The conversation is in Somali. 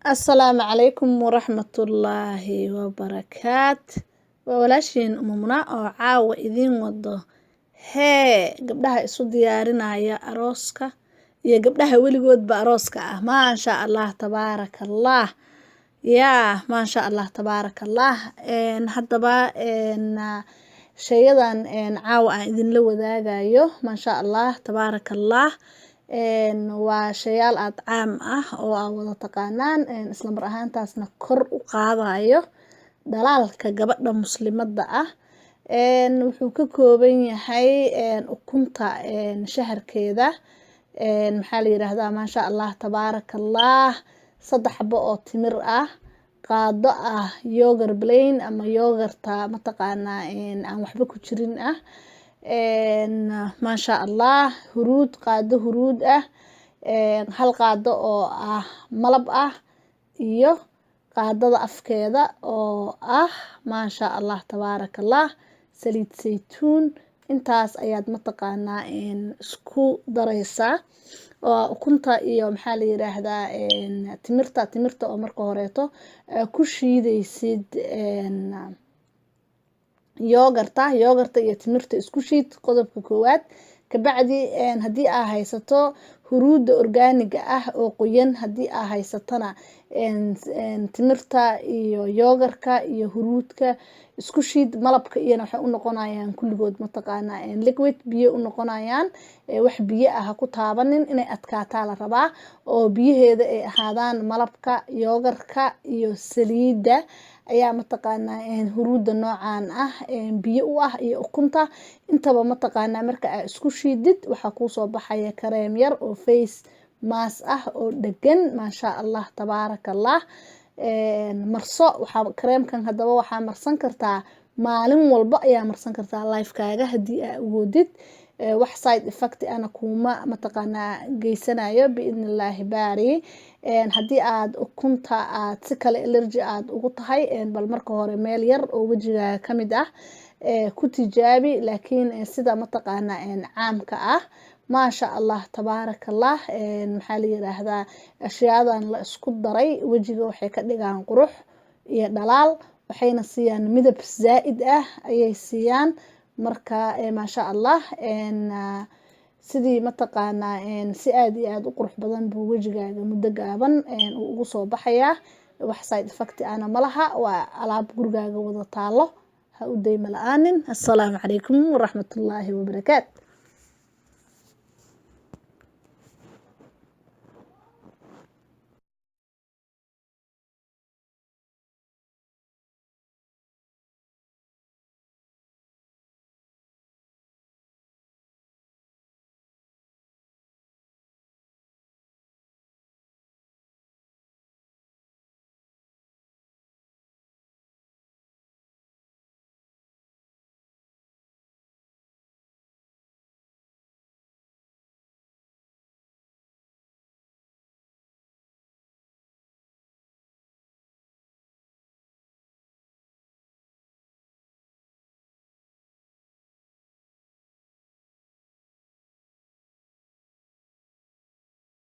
Asalaamu calaykum waraxmatullaahi wabarakaat. Waa walaashiin Umumuna oo caawa idiin wado hee gabdhaha isu diyaarinaya arooska iyo gabdhaha weligoodba arooska ah. Maasha Allah, tabaaraka Allah, yaa maasha Allah, tabaaraka Allah. Haddaba sheeyadan caawa aan idinla wadaagayo, maasha Allah, tabaaraka Allah, waa shayaal aad caam ah oo aa wada taqaanaan, isla mar ahaantaasna kor u qaadayo dhalaalka gabadha muslimadda ah. Wuxuu ka kooban yahay ukunta shaharkeeda, maxaa la yiraahdaa, maasha Allah, tabaaraka Allah, 3 xabo oo timir ah, qaado ah yogurt plain ama yogurta mataqaanaa aan waxba ku jirin ah, maasha Allah, huruud, qaado huruud ah, hal qaado oo ah malab ah iyo qaadada afkeeda oo ah, maasha Allah, tabaaraka Allah, saliid saytuun. Intaas ayaad mataqaanaa isku dareysaa oo ukunta iyo, maxaa la yiraahdaa, timirta. Timirta oo marka horeeto ku shiideysid yogurta. Yogurta iyo timirta isku shiid, qodobka koowaad. Kabacdi haddii aa haysato huruudda organiga ah oo qoyan, haddii aa haysatona, timirta iyo yogurka iyo huruudka isku shiid, malabka iyana waxay u noqonayaan kulligood mataqaanaa liquid, biyo u noqonayaan. Wax biyo ah ha ku taabanin, inay adkaataa la rabaa oo biyaheeda ay ahaadaan. Malabka, yogurka iyo saliidda ayaa mataqaanaa huruudda noocan ah biyo u ah iyo ukunta. Intaba mataqaanaa marka aa isku shiidid, waxaa kuusoo baxaya kareem yar oo face mask ah oo dhegan, maasha Allah, tabaaraka Allah. Marso waxaa kareemkan. Haddaba waxaa marsan kartaa maalin walba ayaa marsan kartaa lifekaaga haddii aa awoodid. Wax side effect ana kuma mataqaanaa geysanayo, biidni Illaahi baari. Haddii aad ukunta aad si kale allergy aad ugu tahay, bal marka hore meel yar oo wejigaaga kamid ah ku tijaabi. Laakiin sida mataqaanaa caamka ah, maasha Allah, tabaaraka Allah, maxaa la yiraahdaa, ashyaadan la isku daray wejiga waxay ka dhigaan qurux iyo dhalaal, waxayna siiyaan midab zaa'id ah ayay siiyaan. Marka maasha Allah, sidii mataqaanaa si aad iyo aad u qurux badan buu wejigaaga muddo gaaban uu ugu soo baxayaa. Wax side effect ana malaha. Waa alaab gurigaaga wada taalo, ha u dayma la-aanin. Assalaamu calaykum waraxmatullaahi wabarakaatu.